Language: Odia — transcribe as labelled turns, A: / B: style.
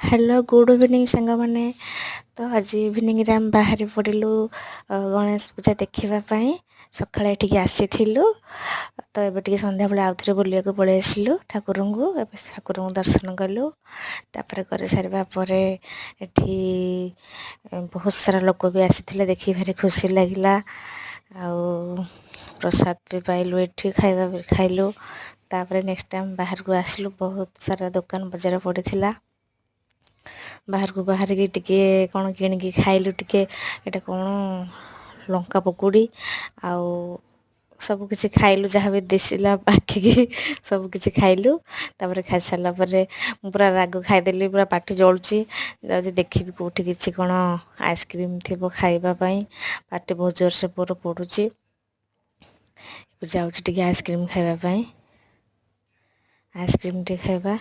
A: ହ୍ୟାଲୋ, ଗୁଡ଼୍ ଇଭିନିଂ ସାଙ୍ଗମାନେ। ତ ଆଜି ଇଭିନିଂରେ ଆମେ ବାହାରି ପଡ଼ିଲୁ ଗଣେଶ ପୂଜା ଦେଖିବା ପାଇଁ। ସକାଳେ ଏଠିକି ଆସିଥିଲୁ, ତ ଏବେ ଟିକେ ସନ୍ଧ୍ୟାବେଳେ ଆଉଥରେ ବୁଲିବାକୁ ପଳେଇ ଆସିଲୁ। ଠାକୁରଙ୍କୁ ଏବେ ଠାକୁରଙ୍କୁ ଦର୍ଶନ କଲୁ। ତାପରେ କରିସାରିବା ପରେ ଏଠି ବହୁତ ସାରା ଲୋକ ବି ଆସିଥିଲେ, ଦେଖିକି ଭାରି ଖୁସି ଲାଗିଲା। ଆଉ ପ୍ରସାଦ ବି ପାଇଲୁ ଏଠି, ଖାଇବା ବି ଖାଇଲୁ। ତାପରେ ନେକ୍ସଟ ଟାଇମ୍ ବାହାରକୁ ଆସିଲୁ, ବହୁତ ସାରା ଦୋକାନ ବଜାର ପଡ଼ିଥିଲା। ବାହାରକୁ ବାହାରିକି ଟିକେ କ'ଣ କିଣିକି ଖାଇଲୁ ଟିକେ, ଏଇଟା କ'ଣ ଲଙ୍କା ପକୁଡ଼ି ଆଉ ସବୁ କିଛି ଖାଇଲୁ। ଯାହା ବି ଦିଶିଲା ପାଖିକି ସବୁ କିଛି ଖାଇଲୁ। ତାପରେ ଖାଇସାରିଲା ପରେ ମୁଁ ପୁରା ରାଗ ଖାଇଦେଲି, ପୁରା ପାଟି ଜଳୁଛି। ଯାଉଛି ଦେଖିବି କେଉଁଠି କିଛି କ'ଣ ଆଇସ୍କ୍ରିମ୍ ଥିବ ଖାଇବା ପାଇଁ। ପାଟି ବହୁତ ଜୋରସେ ପୁରା ପୋଡ଼ୁଛି। ଯାଉଛି ଟିକେ ଆଇସ୍କ୍ରିମ୍ ଖାଇବା ପାଇଁ। ଆଇସ୍କ୍ରିମ୍ ଟିକେ ଖାଇବା।